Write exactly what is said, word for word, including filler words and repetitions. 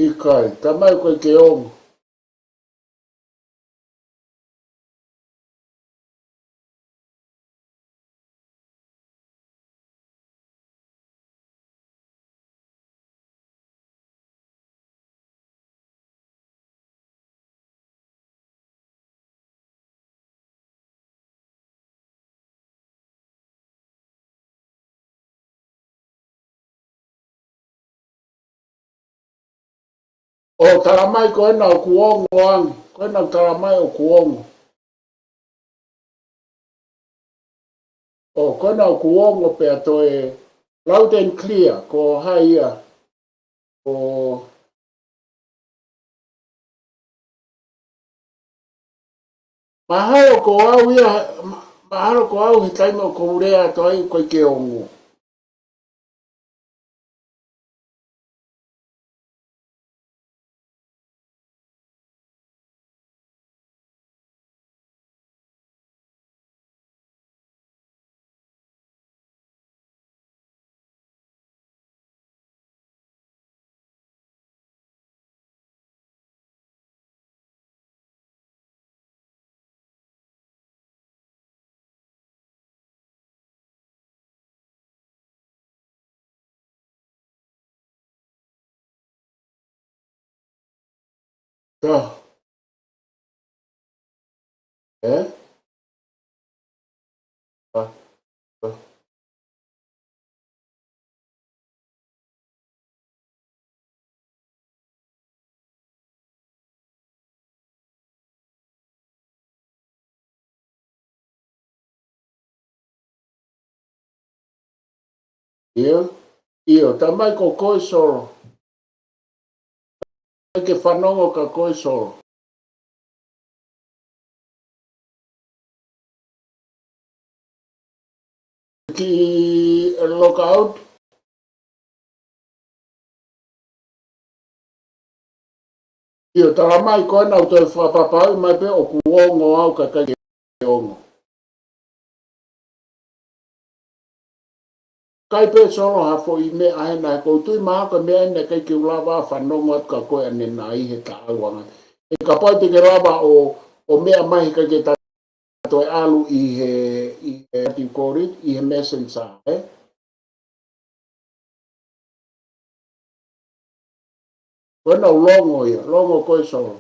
ʻIkai, talamai ʻoku ʻikai ke ongo. ʻO talamai ko ena ʻoku ongo ange, ko ena ʻoku talamai ʻoku ongo. ʻO ko ena ʻoku ongo pea toe loud and clear, ko hai ia, ko mahalo ko au ia, ma-, mahalo ko au he taimi ʻoku ou lea atu ai ʻoku ʻikai ke ongo. Ka. Eh? Ka. Ka. ʻIo, ʻio, talamai ko koe Solo. Ke fanongo ka koe Solo. Kiʻi log out. ʻIo, talamai ko ena ʻoku toe fakapapauʻi mai pē ʻoku ongo au ka ʻikai ke ongo. ʻIkai pē Solo ha foʻi meʻa hena, he ʻoku ou tui mahalo ko e meʻa ena ʻikai ke u lava fanongo atu kia koe ʻanenai he taʻau ange. He kapau te ke lava ʻo, ʻo meʻa mai he ʻikai ke ta toe ʻalu ʻi he, ʻi he, what do you call it, ʻi he messenger, eh? Ko ena ʻoku ongo ia, ongo koe Solo.